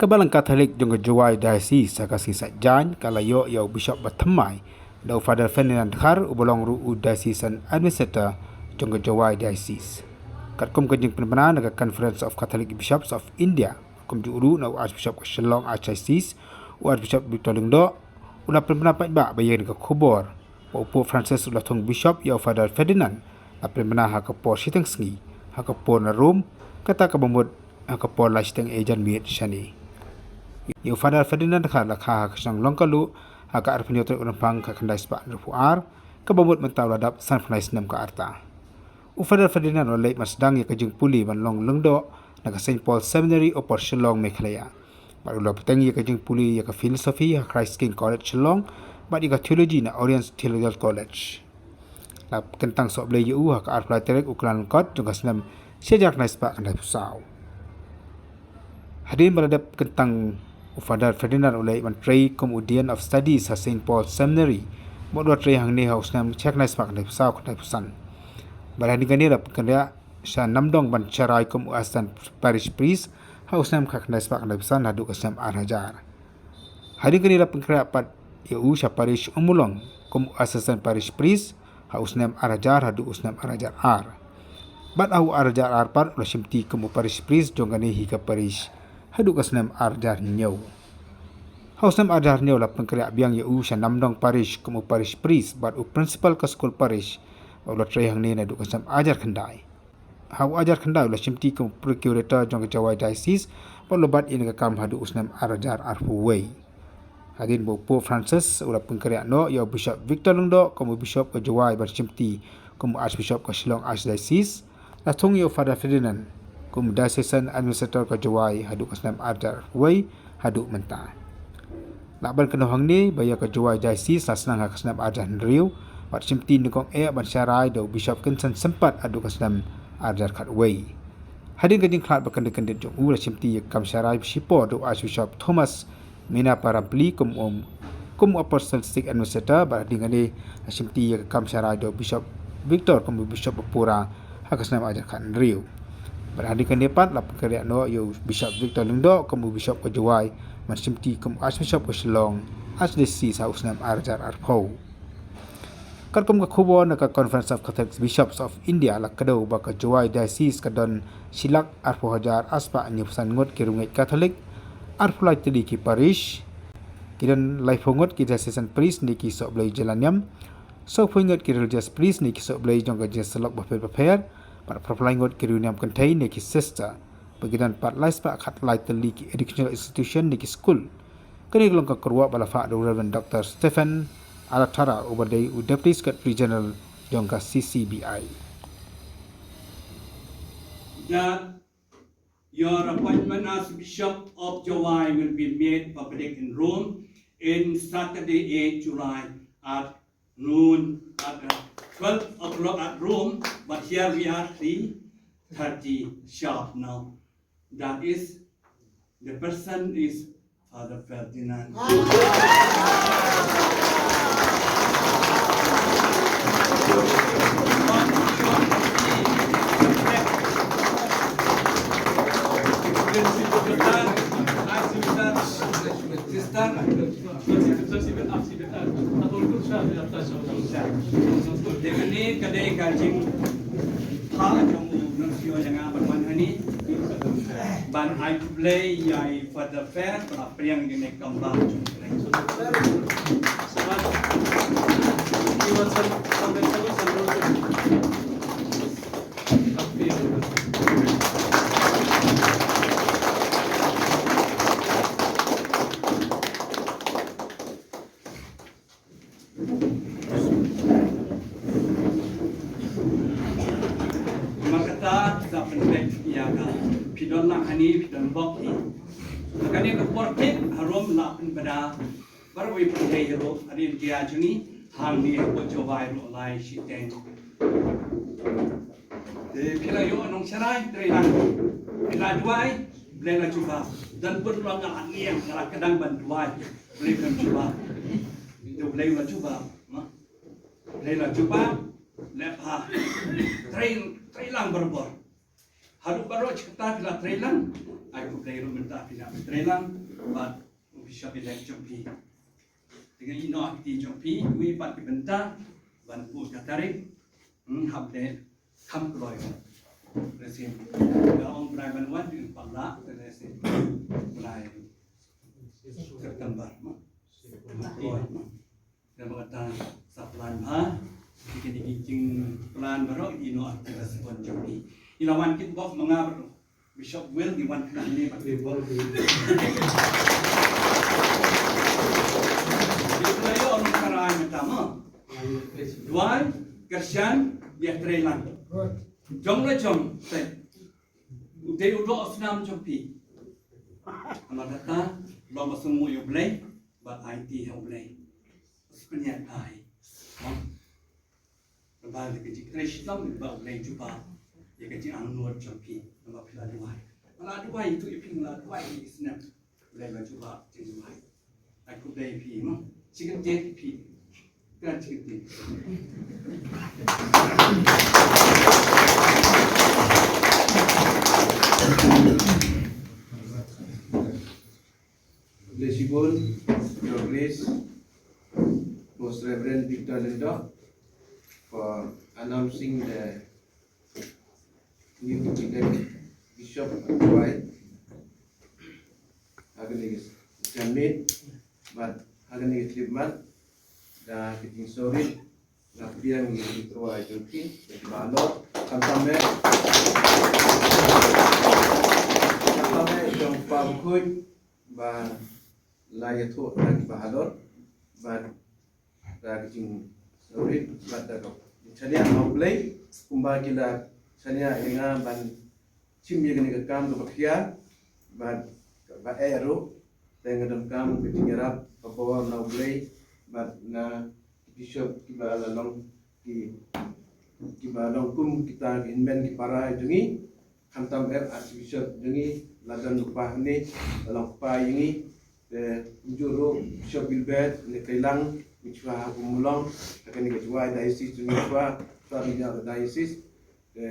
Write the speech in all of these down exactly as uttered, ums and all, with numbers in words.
Ka Balang Katholik jong ka Jowai Diocese ha ka sngi Saitjaiñ ka la ïoh ïa u Bishop ba thymmai da u Father Ferdinand Dkhar uba long ruh u Diocesan Administrator jong ka Jowai Diocese. Katkum ka jingpynbna na ka Conference of Catholic Bishops of India, kumjuh ruh na u Archbishop ka Shillong Archdiocese, u Archbishop Victor Lyngdoh, u la pynbna paidbah ba ïa kane ka khubor ba u Pope Francis u la thung Bishop ïa u Father Ferdinand la pynbna ha ka por shiteng sngi ha ka por na Rome, kata kaba mut ha ka por lai shiteng janmiet shane. Ïa u Father Ferdinand Dkhar la kha ha ka shnong Longkaluh ha ka arphew hynñiew tarik u Rymphang khatkhyndai spah hynriewphew ar, kaba mut mynta u la dap sanphew khyndai snem ka rta. U Father Ferdinand u la leit ban sdang ïa ka jingpule ban long lyngdoh na ka Saint Paul Seminary, Upper Shillong, Meghalaya. Bad u la bteng ïa ka jingpule ïa ka Philosophy ha Christ King College, Shillong, bad ïa ka Theology na Oriental Theological College. La kyntang sohblei ïa u ha ka arphew lai tarik u Kyllalyngkot jong ka snem shi hajar khyndai spah khyndaiphew saw. Hadien ba la dep kyntang, u Father Ferdinand u la leit ban trei kum u Dean of Studies ha Saint Paul Seminary, bad u la trei hangne ha u snem shi hajar khyndai spah khyndaiphew saw khyndaiphew san. Bad hadien kane la pynkynriah sha Namdong ban sharai kum u Assistant Parish Priest ha u snem khatkhyndai spah khyndaiphew san haduh ka snem ar hajar. Hadien kane la pynkynriah pat ïa u sha Parish Ummulong kum u Assistant Parish Priest ha u snem ar hajar haduh u snem ar hajar ar. Bad ha u ar hajar ar pat u la shimti kum u Parish Priest jong kane hi ka parish haduh ka snem ar hajar hynñiew. Ha u snem ar hajar hynñiew la pynkynriah biang ïa u sha Namdong Parish kum u Parish Priest bad u Principal ka skul parish, bad u la trei hangne naduh ka snem ar hajar khyndai. Ha u ar hajar khyndai u la shimti kum u Procurator jong ka Jowai Diocese, bad u la bat ïa kane ka kam haduh u snem ar hajar arphew wei. Hadien ba u Pope Francis u la pynkynriah noh ïa u Bishop Victor Lyngdoh kum u Bishop ka Jowai ban shimti kum u Archbishop ka Shillong Archdiocese, la thung ïa u Father Ferdinand kum u Diocesan Administrator ka Jowai haduh ka snem ar hajar arphew wei haduh mynta. Lah ban kynnoh hangne ba ïa ka Jowai Diocese la sdang ha ka snem ar hajar hynriew, bad shimti nyngkong eh ban sharai da u Bishop Kynsan Sympat haduh ka snem ar hajar khatwei. Hadien ka jingkhlad ba kyndit kyndit jong u la shimti ïa ka kam sharai shipor da u Archbishop Thomas Meenaparampilly kum u, kum u Apostolic Administrator, bad hadien kane la shimti ïa ka kam sharai da u Bishop Victor kum u Bishop ba pura ha ka snem ar hajar khathynriew. Bad hadien kane pat la pynkynriah noh ïa u Bishop Victor Lyngdoh kum u Bishop ka Jowai ban shimti kum u Archbishop ka Shillong Archdiocese ha u snem ar hajar arphew. Katkum ka khubor na ka Conference of Catholic Bishops of India la kdew ba ka Jowai Diocese ka don shi lak arphew hajar ar spah hynñiewphew san ngut ki riewngeit Katholik, arphew lai tylli ki parish, ki don laiphew ngut ki diocesan priest ne ki sohblei jylla niam, sawphew ngut ki religious priest ne ki sohblei jong ka jingïasyllok bapher bapher, bad phraphew lai ngut ki riewniam kynthei ne ki sister. Bad ki don pat lai spah khatlai tylli ki educational institution ne ki skul. Kane ka long ka kyrwoh ba la phah da u Reverend Doctor Stephen Alathara uba dei u Deputy Secretary General jong ka C C B I. That your appointment as Bishop of Jowai will be made public in Rome in Saturday, eighth July at noon, at uh, twelve o'clock at Rome, but here we are three thirty sharp now. That is, the person is Father Ferdinand. Sister, te kane ka dei ka jingphah jong u nongsiewhynñiewtrep ban ai khublei ïa i Father Fer ba la pdiang ïa kane ka kam ba jong u. Namar kata, sa pynbeit ïa ka, phi don lang hangne, phi don bok hi. Kane ka por peit harum la pynbna baroh i pyrthei ruh, hadien jia jong ngi, hangne hapoh Jowai ruh lai shiteng. Te phi la ïoh nongshakri, trei lang. Phi la duwai, Blei la jubab. Don bun ruh nga la ngiang, nga la kdang ban duwai, Blei kam jubab. Te Blei la jubab, ma. Blei la jubab, leh pha. Trei, trei lang barabor. Haduh baroh shi katta phi la trei lang. Ai khublei ruh mynta phi la trei lang bad u Bishop elect jong phi. Te nga ïehnoh ha kti jong phi, kiwei pat ki bynta ban buh ka tarik. Hmm, hap dei kham kloi. Lehse nga ong Brai ban wan, te pat lah, te lehse Brai September. Kham kloi. Namar kata sa plan bha, ki kine ki jingplan baroh ïehnoh ha ka respond jong ki. Ngi la wan kit bok ma nga baroh. Bishop Will ngi wan khnang ne bad Will. Ngi la ïoh nongkharai mynta mo. Duwai, kyrshan, ïatreilang. Jong la jong, te. U dei u doh u snam jong phi. Namar kata, long ba sngewnguh ïa U Blei, bad aiti ha U Blei. Pynïaid ai. Namar ka jingtrei shitom ba U Blei jubab ïa ka jingangnud jong phi. Namar phi la duwai. Nga la duwai ïa tu ïa phi, nga la duwai ïa ki snem. U Blei ba jubab jingduwai. Ai khublei ïa phi mo. Chicken dinner phi. Kan chicken dinner. Khublei shibun, Your Grace, Most Reverend Victor Lyngdoh, for announcing the new elected Bishop of Jowai. Ha kane ka janmiet bad ha kane ka khyllipmat, da ka jingsngewrit nga pdiang ïa ki tyrwa jong phi, ïa ki bahalor, khamtam eh, khamtam eh jong Pa Bakhuid, ba la ïathuh da ki bahalor, bad da ka jingsngewrit, bad da ka jingshaniah na U Blei, kumba ki la shaniah ïa nga ban shim ïa kane ka kam kaba khia, bad kaba eh ruh, te nga donkam ka jingïarap ka bor na U Blei, bad na ki bishop kiba la long ki, kiba long kum kita ki hynmen ki para jong ngi, khamtam eh Archbishop jong ngi, la don u kpa hangne, la long kpa ïa ngi, te kumjuh ruh Bishop Gilbert, ne Keilang, ngi shuwa ha Ummulong, ha kane ka Jowai diocese jong ngi shuwa, shuwa ngi ïa ka diocese, te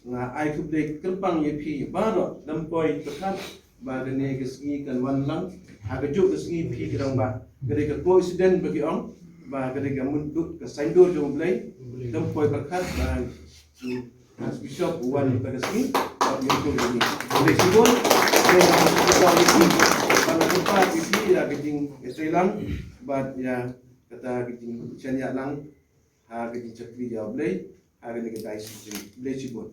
nga ai khublei kyrpang ïa phi baroh, lem poi pyrkhat ba kane ka sngi kan wan lang, ha kajuh ka sngi phi ki rangbah, ka dei ka coincidence ba ki ong, ba ka dei ka mutdur ka saiñdur jong U Blei, lem poi pyrkhat ba Archbishop u wan ïa ka sngi, ba ïa ka sngi. Khublei shibun, khublei shibun ïa phi, ba nga kyrpad ïa phi ïa ka jingïatreilang, bad ïa kata ka jingshaniah lang, ha ka jingshakri ïa U Blei, ha kane ka diocese jong ngi. Khublei shibun.